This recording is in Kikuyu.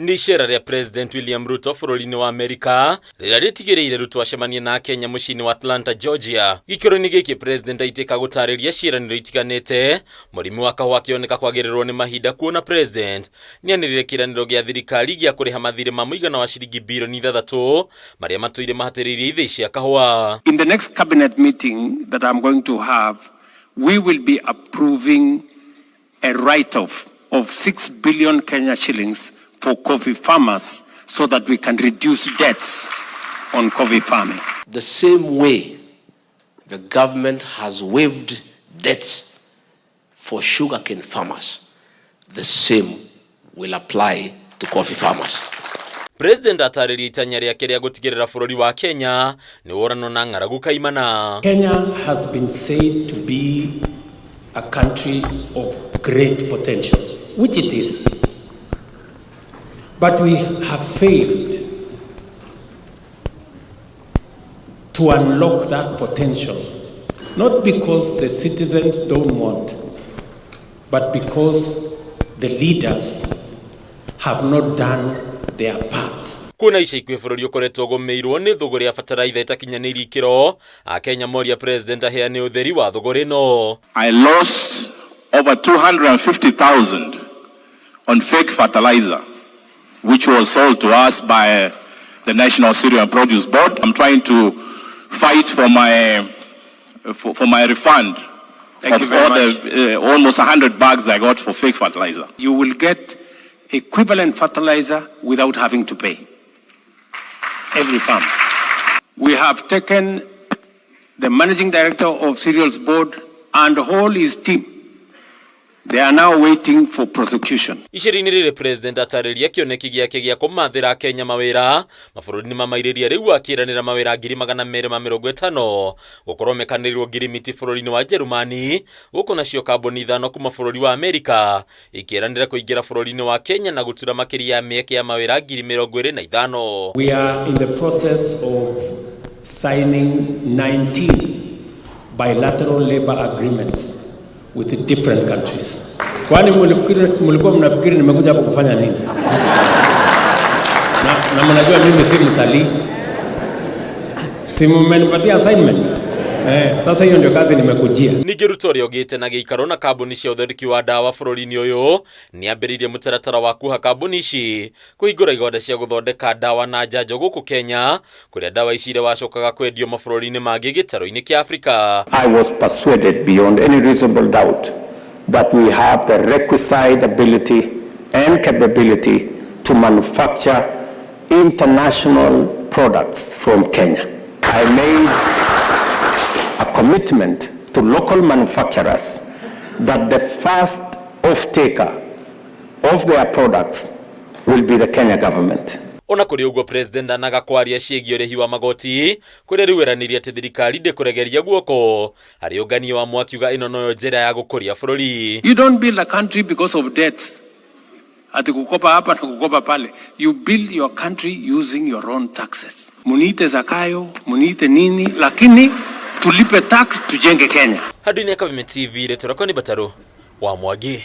Nĩ icera rĩa President William Ruto bũrũri-inĩ wa Amerika rĩrĩa rĩtigĩrĩire Ruto acemanie na Akenya mũciĩ-inĩ wa Atlanta, Georgia. Gĩikaro-inĩ gĩkĩ President aitĩka gũtarĩria ciĩranĩro itiganĩte, mũrĩmi wa kahũa akĩoneka kwagĩrĩrwo nĩ mahinda kuona President nĩanĩrĩire kĩĩranĩro gĩa thirikari gĩa kũrĩha mathirĩ ma mũigana wa ciringi birioni ithathatũ marĩa matũire mahatĩrĩirie ithĩi cia kahũa. In the next cabinet meeting that I'm going to have, we will be approving a write-off of 6 billion Kenya shillings for coffee farmers so that we can reduce debts on coffee farming. The same way the government has waived debts for sugarcane farmers, the same will apply to coffee farmers. President atarĩria itanya rĩake rĩa gũtigĩrĩra bũrũri wa Kenya nĩ woranwo na ng'aragu kaimana. Kenya has been said to be a country of great potential, which it is. But we have failed to unlock that potential, not because the citizens don't want, but because the leaders have not done their part. Kuona ica ikuhĩ bũrũri ũkoretwo ũgũmĩirwo nĩ thũgũrĩ ya bataraitha ĩtakinyanĩirie ikĩro, Akenya moria President aheane ũtheri wa thũgũrĩ ĩno. I lost over 250,000 on fake fertilizer, which was sold to us by the National Cereal and Produce Board. I'm trying to fight for my refund Thank of you very all much. the almost 100 bags I got for fake fertilizer. You will get equivalent fertilizer without having to pay. Every farm. We have taken the managing director of Cereals Board and all his team. They are now waiting for prosecution. Icera-inĩ rĩrĩ President atarĩria kĩoneki gĩake gĩa kũmathĩra Akenya mawĩra mabũrũri-inĩ ma mairĩria rĩu akĩranĩra mawĩra 250,000 gũkorwo mekanĩrĩrwo ngirimiti bũrũri-inĩ wa Jerumani, gũkũ nacio kambuni ithano kuma bũrũri wa Amerika ikĩranĩra kũingĩra bũrũri-inĩ wa Kenya na gũtura makĩria ya mĩeke ya mawĩra 25,000. We are in the process of signing 19 bilateral labor agreements with different countries. Kwani mlikuwa mnafikiri nimekuja hapo kufanya nini? Na mnajua mimi si mtalii. Si mmenipatia assignment? Sasa hiyo ndio kazi nimekujia. Ningĩ Ruto ũrĩa ũgĩte na gĩikaro na kambuni cia ũthondeki wa ndawa bũrũri-inĩ ũyũ nĩambĩrĩirie mũtaratara wa kuha kambuni ici kũhingũra igonda cia gũthondeka ndawa na njanjo gũkũ Kenya, kũrĩa ndawa ici iria wacokaga kwendio mabũrũri-inĩ mangĩ gĩtarũ-inĩ kĩa Afrika. I was persuaded beyond any reasonable doubt that we have the requisite ability and capability to manufacture international products from Kenya. I made a commitment to local manufacturers that the first off-taker of their products will be the Kenya government. Ona kũrĩ ũguo, President anaga kwaria ciĩgiĩ ũrĩhi wa magoti, kũrĩa rĩu eranĩire atĩ thirikari ndĩkũregeria guoko harĩ ũngania wa mwakiuga ĩno noyo njĩra ya gũkũria bũrũri. You don't build a country because of debts. Ati kukopa hapa na kukopa pale. You build your country using your own taxes. Muniite Zakayo, muniite nini, lakini tulipe tax tujenge Kenya. Handũ-inĩ ya Kameme TV, rĩtwa rĩakwa nĩ Batarũ wa Mwangi.